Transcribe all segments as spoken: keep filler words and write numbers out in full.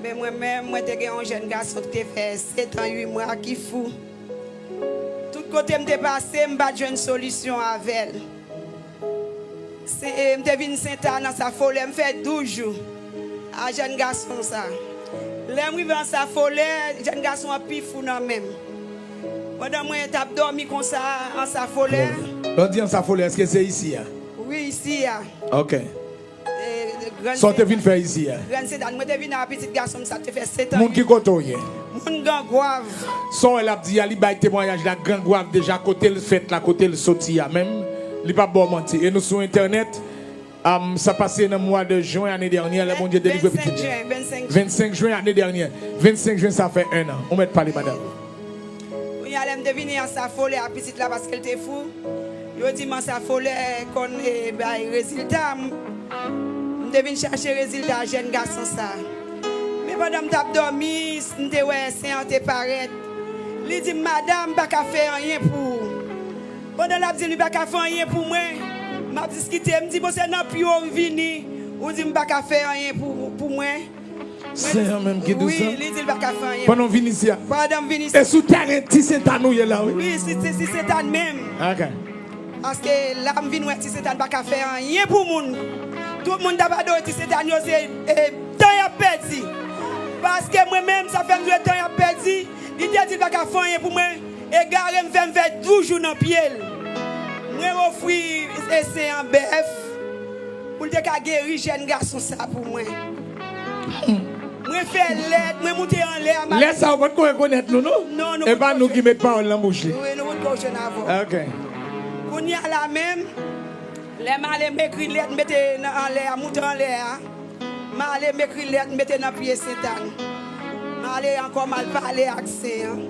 Men mwen menm, mwen te gen yon jèn gason ki te fè sèt an, uit mwa, ki fou. Tout kote m te pase, m pa t jwenn solisyon avè l. Se, e, m te vin Sentàn nan Ansa Folè, m fè douz jou a jèn gason sa. Lè m rive Ansa Folè, jèn gason an pi fou nan men m. Pandan mwen t ap dòmi konsa Ansa Folè. Lè w di Ansa Folè, èske se isi a? Wi, isi a. Ok. E, Grann Sa w te vin Sentàn. Fè isi a? Grann Sentàn. Mwen te vin a pitit gason m sa te fè sèt an. Moun ki kote w ye? Moun Gangwav. Sa w wè l ap di a, li bay temwayaj la Gangwav deja, kote l fèt la, kote l soti a menm. Li p ap ba w manti. E nou sou entènèt. Am, sa pase nan mwa de jen ane dènyè, lè Bondye delivre pitit li. Vennsenk jen, vennsenk jen. Vennsenk jen ane dènyè. Vennsenk jen, sa fè en an. Ou mèt pale, madanm. Kounye a, lè m te vini Ansa Folè a pitit la, paske l te fou, yo di m Ansa Folè konn, e, bay rezilta. M, m te vin chache rezilta jèn gason sa. Men pandan m t ap dòmi, m te wè sen an te parèt. Li di m, "Madanm, m pa ka fè anyen pou ou." Pandan l ap di m li pa ka fè anyen pou mwen, m ap diskite. M di, "Bon, se nan pye w m vini." Ou di m pa ka fè anyen pou, pou mwen. Sen an menm ki di w sa? Wi, li di l pa ka fè anyen. Pandan w vin isi a? Pandan m vin isi. E sou tèren Ti Sentàn ou ye la, wi? Wi, si, si, si Sentàn menm. Ok. Paske la m vin wè Ti Sentàn pa ka fè anyen pou moun. Tout moun t ap adore Ti Sentàn yo, se, e, tan y ap pèdi. Paske mwen menm, sa fè m di w tan y ap pèdi. Li te di l pa ka fè anyen pou mwen. Egare m fè m fè douz jou nan pye l. Mwen ofri, e, sen an bèf pou l te ka geri jèn gason sa pou mwen. Mwen fè lèt, mwen moute anlè a, m ap... Lè sa a, ou potko rekonèt nou, non? Non, nou potko. E pa nou ki met pawòl nan bouch li. Wi, nou potko jwenn avè w. Ok. Kounye a la menm, lè m ale, m ekri lèt, m mete nan anlè a, moute anlè a. M ale, m ekri lèt, m mete nan pye Sentàn. M ale ankò, m al pale ak sen an.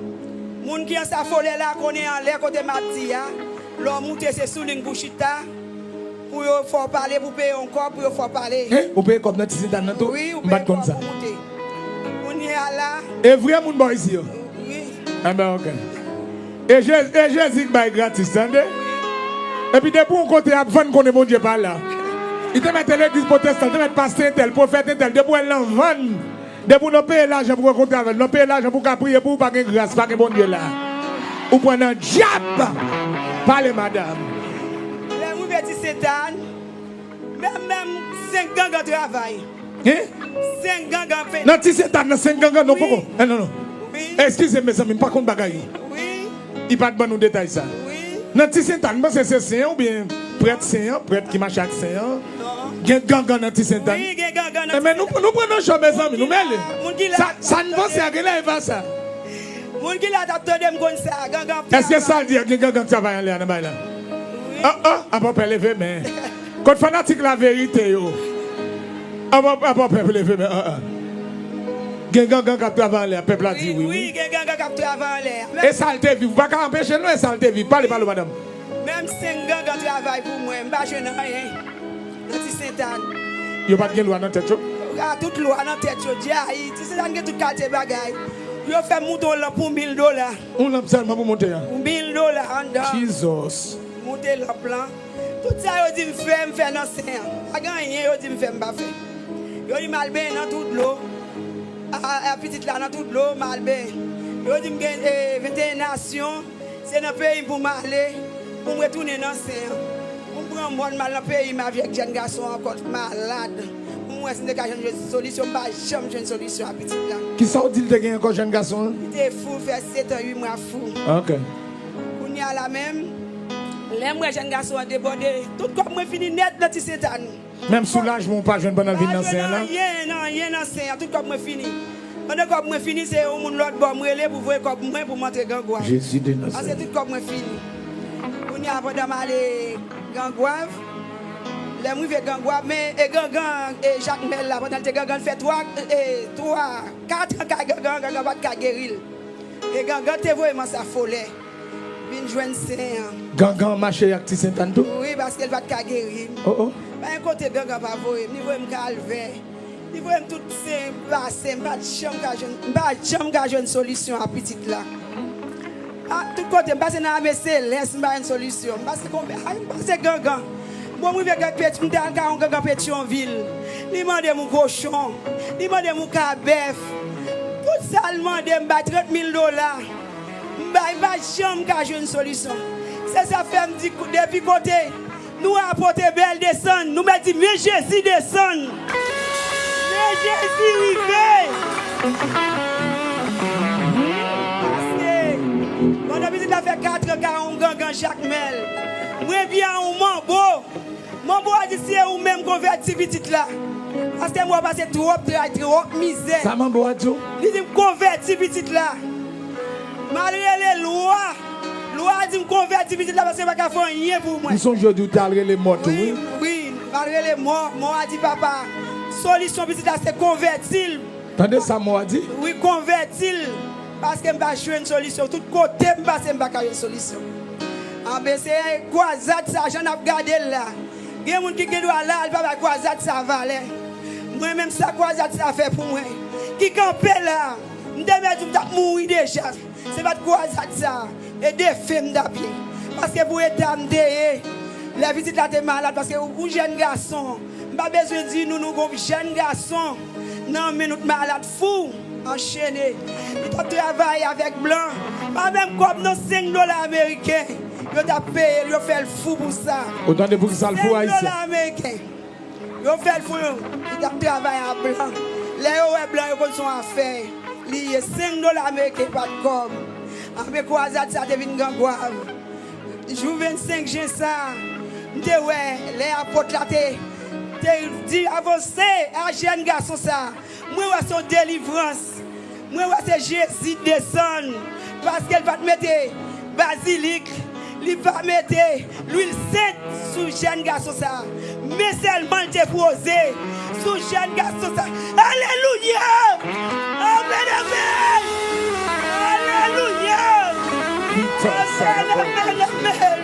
Moun ki Ansa Folè la konnen anlè kote m ap di a. Lè w moute, se sou liy pou w chita. Pou yo fè w pale, pou w peye yon kòb, pou yo fè w pale. Hein? Ou peye kòb nan Ti Sentàn nan tou? Wi, ou peye kòb pou w moute. M pa t konn sa. Kounye a la. E vre moun bò isi yo? Wi. Enben, ok. E Je-, e Jezi k bay gratis, tande? Epi depi yon kote ap vann, konnen Bondye pa la. Li te mèt legliz pwotestan, te mèt pastè entèl, pwofèt entèl, depi w wè l nan vann, depi w nan peye lajan pou w rankontre avè l, nan peye lajan pou w ka priye pou ou, pa gen gras, pa gen Bondye la. Ou pran nan dyab. Pale, madanm. Lè m rive Ti Sentàn, menm, menm senk gangan travay. Hein? Senk gangan fè. Nan Ti Sentàn nan senk gangan, non, poko. Eh, non, non. Wi. Eskize m, mezanmi, m pa konn bagay yo. Wi. Li pa t ban nou detay sa. Wi. Nan Ti Sentàn, m panse se sen an oubyen prèt sen an, prèt ki mache ak sen an. Non. Gen gangan nan Ti Sentàn. Wi, gen gangan nan Ti Sentàn. Enben, nou, nou pran nan cho, mezanmi, nou mele. Moun ki la, sa, sa n panse a, genlè e pa sa. Moun ki la t ap tande m konn sa, gangan ap travay. Èske sa l di a, gen gangan k travay anlè a nan bay la? Wi. Ah, ah, apa pè leve men. Kot fanatik laverite yo? Apa, apa pèp leve men, ah, ah. Gen gangan k ap travay anlè a, pèp la di wi, wi. Wi, gen gangan k ap travay anlè a. E sa l te viv, ou pa ka anpeche l non, e sa l te viv. Pale, pale, madanm. Menm senk gangan travay pou mwen, m pa jwenn anyen. Nan Ti Sentàn. Yo pa t gen lwa nan tèt yo? A, tout lwa nan tèt yo, djayi. Ti Sentàn gen tout kalite bagay. Yo fè m moute yon lanp pou mil dola. Yon lanp sèlman pou moute a? Pou mil dola anndan. Jesus. Moute lanp lan. Tout sa yo di m fè, m fè nan sen an. Pa gen anyen yo di m fè, m pa fè. Yo di m al benyen nan tout dlo. A, a, a pitit la nan tout dlo, m al benyen. Yo di m gen, e, venteyen nasyon. Se nan peyi m pou m ale, pou m retounen nan sen an. Pou m pran mòn, m al nan peyi m avèk jèn gason ankò k malad. Pou m wè si m te ka jwenn, jwenn solisyon, m pa janm jwenn solisyon a pitit la. Kisa w di l te gen ankò, jèn gason an? Li te fou, fè sèt an, uit mwa fou. Ok. Kounye a la menm, lè m wè jèn gason an debòde, tout kòb mwen fini nèt nan Ti Sentàn. Menm soulajman ou pa jwenn pandan l vin nan sen an la? Pa jwenn anyen, anyen nan sen an, tout kòb mwen fini. Pandan kòb mwen fini, se yon moun lòt bò m rele pou voye kòb mwen pou m antre Gangwav. Jezi de Nazarèt. Paske tout kòb mwen fini. Kounye a, pandan m ale Gangwav, lè m rive Gangwav, men e gangan, e Jakmèl la, pandan l te gangan, l fè twa, e, twa, kat an kay gangan, gangan pa t ka geri l. E gangan te voye m Ansa Folè. Vin jwenn sen an. Gangan mache ak Ti Sentàn tou? Wi, paske l pa t ka geri. Oh, oh. Pa gen kote gangan pa voye m. Li voye m Kalvè. Li voye m tout sen, basen. M pa t janm ka jwenn, m pa janm ka jwenn solisyon a pitit la. A, tout kote, m pase nan Ame Selès, m pa jwenn solisyon. M pase konbyen, a, m pase gangan. Bon, m rive Gangpeti, m te al ka yon gangan Petyonvil. Li mande m yon kochon. Li mande m yon ka bèf. Tout sa l mande m, bay trant mil dola. M bay, m pa janm ka jwenn solisyon. Se sa fè m di, depi kote nou wè Apot Ebèl desann, nou mèt di, men Jezi desann. Men Jezi rive. Paske pandan pitit la fè katran ka yon gangan Jakmèl, mwen byen yon manbo. Manbo a di, se ou menm konvèti pitit la. Paske m wè w pase twòp tray, twòp mizè. Sa manbo a di w? Li di m konvèti pitit la. M al rele lwa. Lwa a di m konvèti pitit la paske l pa ka fè anyen pou mwen. M sonje w di w t al rele mò tou, wi. Wi, wi, m al rele mò. Mò a di, papa, solisyon pitit la se konvèti l. Tande sa mò a di? Wi, konvèti l. Paske m pa jwenn solisyon. Tout kote m pase, m pa ka jwenn solisyon. Anben, se kwazad sa, jan n ap gade l la. Gen moun ki gen dwa la, li pa bay kwazad sa valè. Mwen menm, sa kwazad sa fè pou mwen, ki kanpe la, m te mèt di m t ap mouri deja. Se pa t kwazad sa, e defen m t ap ye. Paske pou eta m te ye, lè pitit la te malad, paske ou, ou jèn gason, m pa bezwen di nou, nou gon jèn gason nan men nou t malad fou, anchene. Li t ap travay avèk blan. Pa menm kòb non, senk dola ameriken. Yo t ap peye l, yo fè l fou pou sa. Ou tande pou ki sa l fou, Ayisyen? Senk dola ameriken. Yo fè l fou, yo. Li t ap travay a blan. Lè yo wè blan, yo konn se yon afè li ye. Senk dola ameriken pa t kòb. Anben, kwazad sa te vin gangwav. Jou vennsenk jen sa, m te wè lè apot la te, te di avanse a jèn gason sa. Mwen wè se yon delivrans. Mwen wè se Jezi desann. Paske l pa t mete bazilik, li pa mete lwil sent sou jèn gason sa. Men sèlman l te poze sou jèn gason sa. Alelouya! Amèn, amèn! Alelouya! Amèn, amèn, amèn!